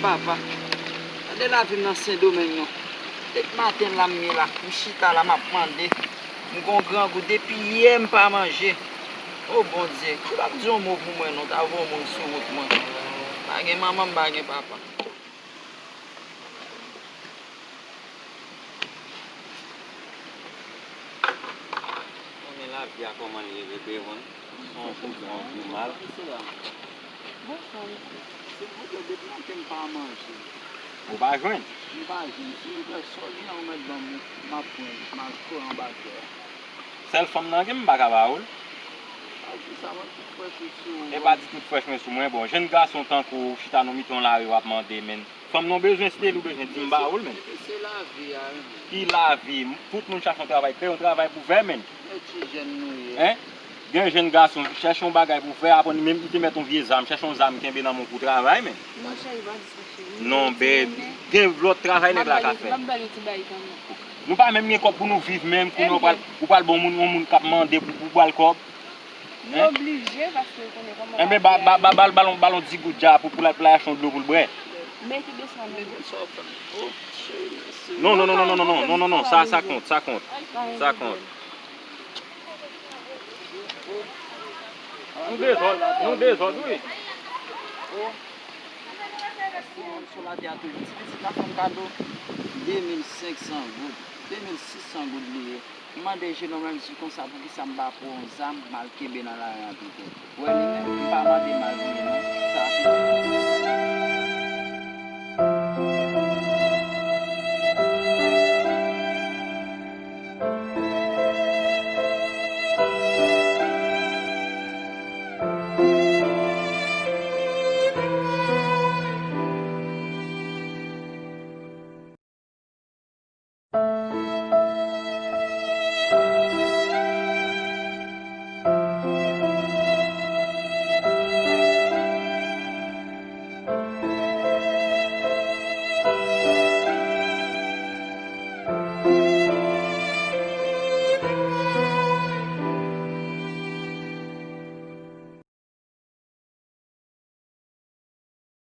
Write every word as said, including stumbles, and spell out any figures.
Papa, gade lavi m nan Sendomeng non. Depi maten la m ye la, m chita la m ap mande. M gon grangou depi yè m pa manje. O Bondye, ki p ap di yon mo pou mwen non, ta voye yon moun sou wout mwen. Pa gen manman, m pa gen papa. Konnen lavi a kòman l ye, bebe, konn. Yon kou bon, yon kou mal. Bonswa, mesye. Silvouplè, depi maten m pa manje. Ou pa jwenn? M pa jwenn. Silvouplè, sa w gen an ou mèt ban m, m ap pran, m al kore anba tè a. Sèl fanm nan gen m pa ka ba ou l. Sa di sa, mwen tout frèch ou sou ou. E pa di tout frèch mwen sou mwen. Bon, jenn gason tankou w chita nan mitan lari w ap mande, men. Fanm nan w bezwen, si te li w bezwen, di m ba ou l, men. Se lavi a, wi. Ki lavi? Tout moun chache yon travay, kreye yon travay pou fè, men. Men ti jèn nou ye. Hein? Gen jenn gason, chèche yon bagay pou fè, apre li menm, li te mèt yon vye zam, chèche yon zam kenbe nan men w pou travay, men. Non, cheri, pa di sa, cheri. Non, babe, gen lòt travay nèg la ka fè. M ap ba l yon ti bagay kanmenm. Nou pa menm gen kòb pou nou viv, menm kounye a ou pral, ou pral bon moun, yon moun k ap mande pou, pou ba l kòb. Li oblije, paske ou konnen kòman. Enben, ba, ba, ba, ba l, ba l, ba l yon digout dja pou, pou l al, pou l al achte yon dlo pou l bwè. Men ki dosye a, men. Non, non, non, non, non, non, non, non, non, sa, sa kont, sa kont, sa kont. Nou dezòd, nou dezòd, wi. Sou latè a toujou. Ti pitit la fè m kado de mil senk san goud, de mil sis san goud li ye. M mande jenòm lan, li di konsa, poukisa m pa pran yon zam, m al kenbe nan lari an pete. Ou wè li menm, m pa mande m al touye non. Sa a fini.